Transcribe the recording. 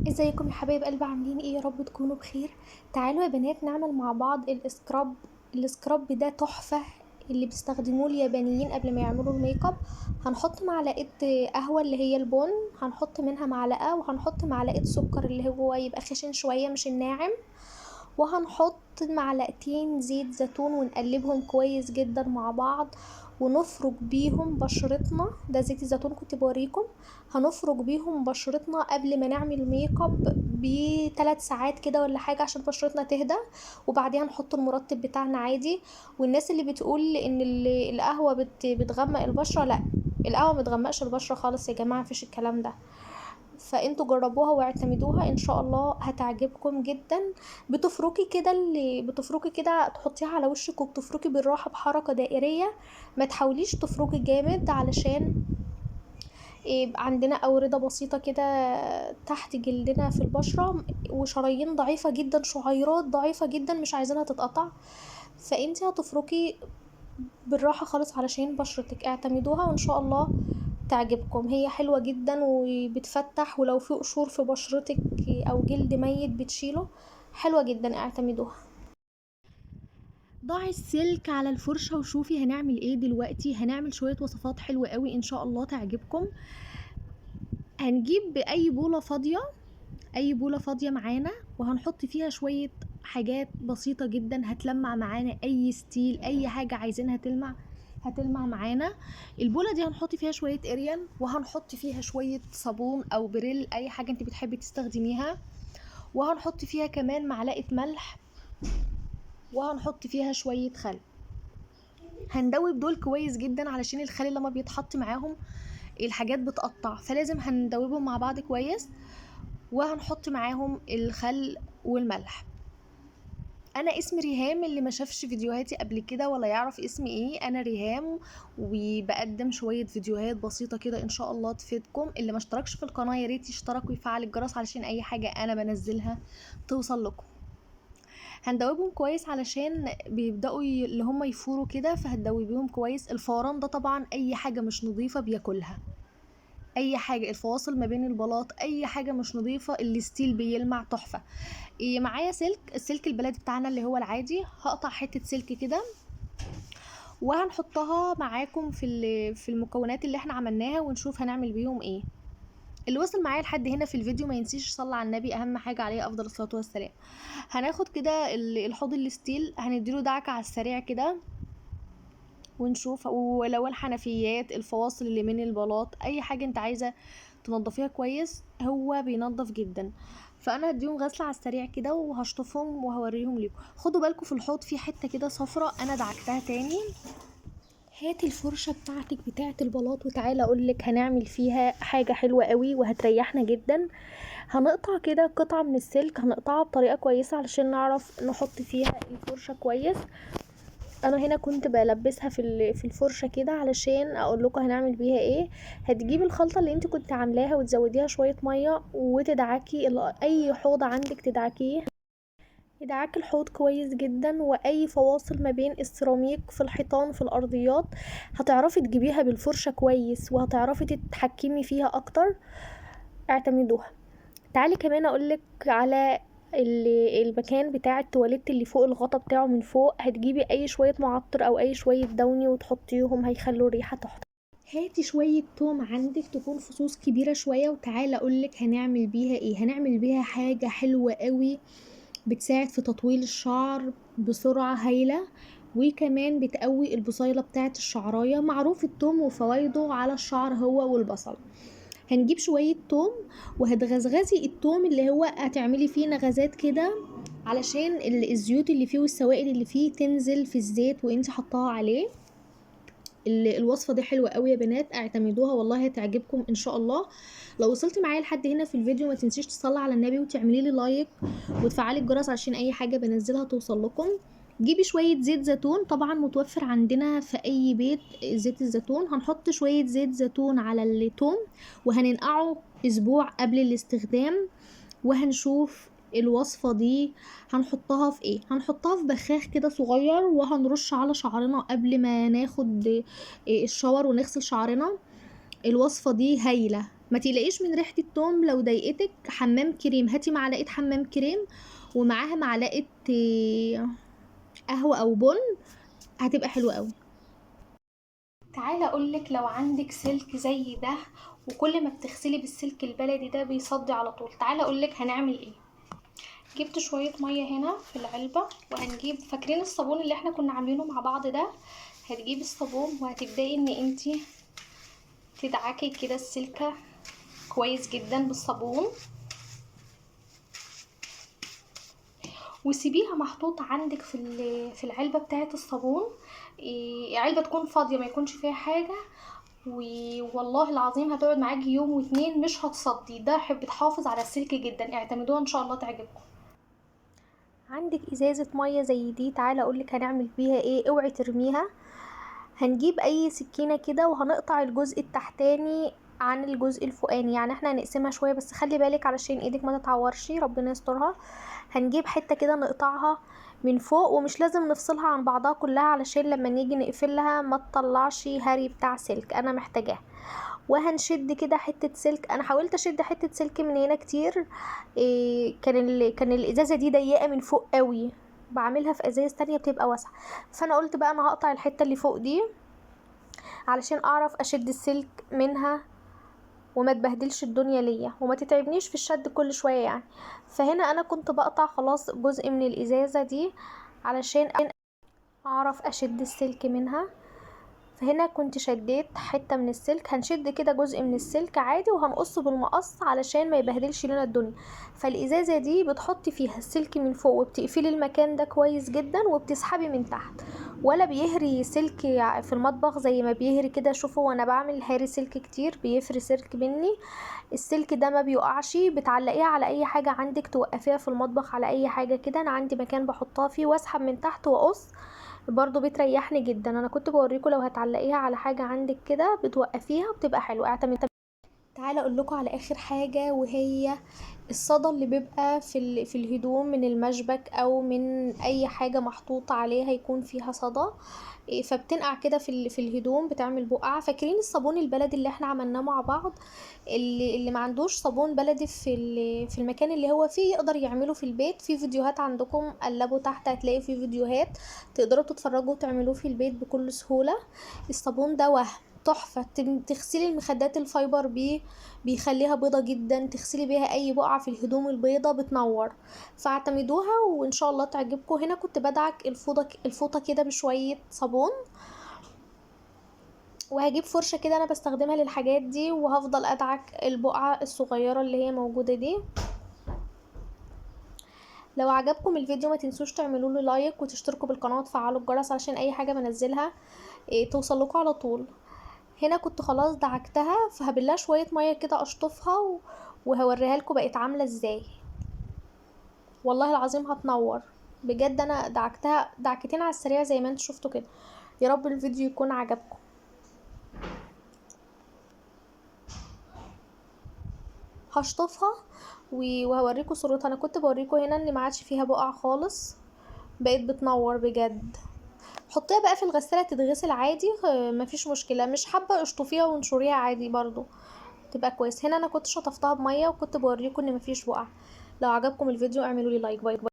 ازيكم يا حبايب قلب، عاملين ايه؟ يا رب تكونوا بخير. تعالوا يا بنات نعمل مع بعض ال scrub. ال scrub ده تحفة، اللي بيستخدموه اليابانيين قبل ما يعملوا الميك اب. هنحط معلقة قهوة اللي هي البن، هنحط منها معلقة، وهنحط معلقة سكر اللي هو يبقى خشن شوية مش الناعم، وهنحط معلقتين زيت زيتون ونقلبهم كويس جدا مع بعض ونفرك بيهم بشرتنا. ده زيت الزيتون كنت بوريكم، هنفرك بيهم بشرتنا قبل ما نعمل ميك اب بثلاث ساعات كده ولا حاجة عشان بشرتنا تهدى، وبعديها نحط المرطب بتاعنا عادي. والناس اللي بتقول ان القهوة بتغمق البشرة، لا القهوة ما بتغمقش البشرة خالص يا جماعة، مفيش الكلام ده. فانتوا جربوها واعتمدوها ان شاء الله هتعجبكم جدا. بتفركي كده اللي بتفركي كده تحطيها على وشك وبتفركي بالراحة بحركة دائرية، ما تحاوليش تفركي جامد علشان يبقى عندنا أوردة بسيطة كده تحت جلدنا في البشرة، وشرايين ضعيفة جدا، شعيرات ضعيفة جدا مش عايزينها تتقطع. فانتي هتفركي بالراحة خالص علشان بشرتك. اعتمدوها وان شاء الله تعجبكم، هي حلوة جدا وبتفتح، ولو في قشور في بشرتك او جلد ميت بتشيله، حلوة جدا، اعتمدوها. ضعي السلك على الفرشة وشوفي هنعمل ايه دلوقتي. هنعمل شوية وصفات حلوة قوي ان شاء الله تعجبكم. هنجيب اي بولة فاضية، اي بولة فاضية معانا، وهنحط فيها شوية حاجات بسيطة جدا هتلمع معانا اي ستيل، اي حاجة عايزينها تلمع هتلمع معانا. البولة دي هنحط فيها شوية اريال، وهنحط فيها شوية صابون او بريل، اي حاجة انت بتحبي تستخدميها، وهنحط فيها كمان معلقة ملح، وهنحط فيها شوية خل. هندوب دول كويس جدا علشان الخل لما بيتحط معاهم الحاجات بتقطع، فلازم هندوبهم مع بعض كويس، وهنحط معاهم الخل والملح. انا اسمي ريهام، اللي ما شافش فيديوهاتي قبل كده ولا يعرف اسمي ايه، انا ريهام، وبقدم شوية فيديوهات بسيطة كده ان شاء الله تفيدكم. اللي ما اشتركش في القناة يا ريت يشترك ويفعل الجرس علشان اي حاجة انا بنزلها توصل لكم. هندوبهم كويس علشان بيبداوا اللي هم يفوروا كده، فهتدوبيهم كويس. الفوران ده طبعا اي حاجة مش نظيفة بياكلها، اي حاجة، الفواصل ما بين البلاط، اي حاجة مش نظيفة، الستيل بيلمع تحفة. معايا سلك، السلك البلدي بتاعنا اللي هو العادي، هقطع حتة سلك كده وهنحطها معاكم في المكونات اللي احنا عملناها، ونشوف هنعمل بيهم ايه. اللي وصل معايا لحد هنا في الفيديو ما ينسيش يصلي على النبي، اهم حاجة عليه افضل الصلاة والسلام. هناخد كده الحوض الستيل، هنديله دعكه على السريع كده ونشوف، ولو الحنفيات، الفواصل اللي من البلاط، اي حاجة انت عايزه تنظفيها كويس هو بينظف جدا. فانا هديهم غسله على السريع كده وهشطفهم وهوريهم لكم. خدوا بالكم في الحوض في حتة كده صفرة انا دعكتها تاني. هاتي الفرشة بتاعتك بتاعه البلاط وتعالى اقولك هنعمل فيها حاجة حلوة قوي وهتريحنا جدا. هنقطع كده قطعه من السلك، هنقطعها بطريقة كويسة علشان نعرف نحط فيها الفرشة كويس. انا هنا كنت بلبسها في الفرشة كده علشان اقول لكم هنعمل بيها ايه. هتجيبي الخلطة اللي انت كنت عاملاها وتزوديها شوية مية وتدعكي اي حوض عندك تدعكيه، ادعاك الحوض كويس جدا، واي فواصل ما بين السيراميك في الحيطان في الارضيات هتعرفي تجيبيها بالفرشه كويس، وهتعرفي تتحكمي فيها اكتر. اعتمدوها. تعالي كمان اقولك على المكان بتاع التواليت اللي فوق الغطا بتاعه من فوق، هتجيبي اي شوية معطر او اي شوية دوني وتحطيهم، هيخلوا الريحة تحفة. هاتي شوية توم عندك تكون فصوص كبيرة شوية، وتعالي اقولك هنعمل بيها ايه. هنعمل بيها حاجة حلوة قوي بتساعد في تطويل الشعر بسرعة هايلة، وكمان بتقوي البصيلة بتاعة الشعراية. معروف التوم وفوايده على الشعر هو والبصل. هنجيب شوية توم وهتغزغزي التوم اللي هو هتعملي فيه نغزات كده علشان الزيوت اللي فيه والسوائل اللي فيه تنزل في الزيت وانت حطاها عليه. الوصفة دي حلوة قوي يا بنات، اعتمدوها والله هتعجبكم ان شاء الله. لو وصلتي معايا لحد هنا في الفيديو ما تنسيش تصلي على النبي وتعملي لي لايك وتفعلي الجرس عشان اي حاجة بنزلها توصل لكم. جيبي شوية زيت زيتون، طبعا متوفر عندنا في اي بيت زيت الزيتون. هنحط شوية زيت زيتون على التوم وهننقعه اسبوع قبل الاستخدام، وهنشوف الوصفة دي هنحطها في ايه. هنحطها في بخاخ كده صغير وهنرش على شعرنا قبل ما ناخد الشاور ونغسل شعرنا. الوصفة دي هايلة، ما تقلقيش من ريحه التوم. لو ضايقتك حمام كريم، هاتي معلقه حمام كريم ومعاها معلقه قهوة او بن، هتبقى حلوة قوي. تعالى اقولك، لو عندك سلك زي ده وكل ما بتغسلي بالسلك البلدي ده بيصدي على طول، تعالى اقولك هنعمل ايه. جبت شوية مية هنا في العلبة، وهنجيب، فاكرين الصابون اللي احنا كنا عاملينه مع بعض ده؟ هتجيبي الصابون وهتبدأي ان انتي تدعكي كده السلكه كويس جدا بالصابون، وسيبيها محطوطة عندك في العلبة بتاعه الصابون. علبة تكون فاضية ما يكونش فيها حاجة، والله العظيم هتقعد معاكي يوم واتنين مش هتصدي. ده بتحافظ على السلك جدا، اعتمدوها ان شاء الله تعجبكم. عندك ازازة مية زي دي، تعالى اقولك هنعمل بيها ايه، اوعي ترميها. هنجيب اي سكينة كده وهنقطع الجزء التحتاني عن الجزء الفوقاني، يعني احنا هنقسمها شوية، بس خلي بالك علشان ايدك ما تتعورش، ربنا يسترها. هنجيب حتة كده نقطعها من فوق، ومش لازم نفصلها عن بعضها كلها علشان لما نيجي نقفلها ما تطلعش هري بتاع سلك، انا محتاجاه. وهنشد كده حتة سلك، انا حاولت اشد حتة سلك من هنا كتير، كان الازازه دي ضيقه من فوق قوي، بعملها في ازايز تانية بتبقى واسعة، فانا قلت بقى انا هقطع الحتة اللي فوق دي علشان اعرف اشد السلك منها وما تبهدلش الدنيا ليا وما تتعبنيش في الشد كل شوية يعني. فهنا انا كنت بقطع خلاص جزء من الازازه دي علشان اعرف اشد السلك منها. فهنا كنت شديت حتة من السلك، هنشد كده جزء من السلك عادي وهنقصه بالمقص علشان ما يبهدلش لنا الدنيا. فالازازه دي بتحطي فيها السلك من فوق وبتقفلي المكان ده كويس جدا وبتسحبي من تحت، ولا بيهري سلك في المطبخ زي ما بيهري كده. شوفوا وانا بعمل هاري سلك كتير، بيفري سلك مني، السلك ده ما بيقعش. بتعلقيها على اي حاجة عندك، توقفيها في المطبخ على اي حاجة كده. انا عندي مكان بحطها فيه واسحب من تحت واقص، برضو بتريحني جدا. انا كنت بوريكم لو هتعلقيها على حاجة عندك كده بتوقفيها وبتبقى حلوة. اعتمد. تعالى اقول لكم على اخر حاجة، وهي الصدى اللي بيبقى في الهدوم من المشبك او من اي حاجة محطوطة عليها يكون فيها صدى، فبتنقع كده في الهدوم، بتعمل بقعة. فاكرين الصابون البلدي اللي احنا عملناه مع بعض؟ اللي ما عندوش صابون بلدي في المكان اللي هو فيه يقدر يعمله في البيت. في فيديوهات عندكم، قلبوا تحت هتلاقي في فيديوهات تقدروا تتفرجوا وتعملوه في البيت بكل سهولة. الصابون ده وهم تحفة، تغسلي المخدات الفايبر بيه بيخليها بيضة جدا، تغسلي بيها اي بقعة في الهدوم البيضة بتنور. فاعتمدوها وان شاء الله تعجبكم. هنا كنت بدعك الفوطة كده بشوية صابون، وهجيب فرشة كده انا بستخدمها للحاجات دي، وهفضل ادعك البقعة الصغيرة اللي هي موجودة دي. لو عجبكم الفيديو ما تنسوش تعملوا له لايك وتشتركوا بالقناة وتفعلوا الجرس علشان اي حاجة بنزلها توصل لكم على طول. هنا كنت خلاص دعكتها، فهبلها شوية مية كده اشطفها وهوريها لكم بقت عاملة ازاي. والله العظيم هتنور بجد، انا دعكتها دعكتين على السريع زي ما انتوا شفتوا كده. يا رب الفيديو يكون عجبكم. هشطفها وهوريكم صورتها. انا كنت بوريكم هنا ان ما عادش فيها بقع خالص، بقت بتنور بجد. حطيها بقى في الغسالة تتغسل عادي، مفيش مشكلة. مش حابة اشطفيها وانشريها عادي برضو تبقى كويس. هنا انا كنت شطفتها بمية وكنت بوريكم ان مفيش بقع. لو عجبكم الفيديو اعملوا لي like. bye bye.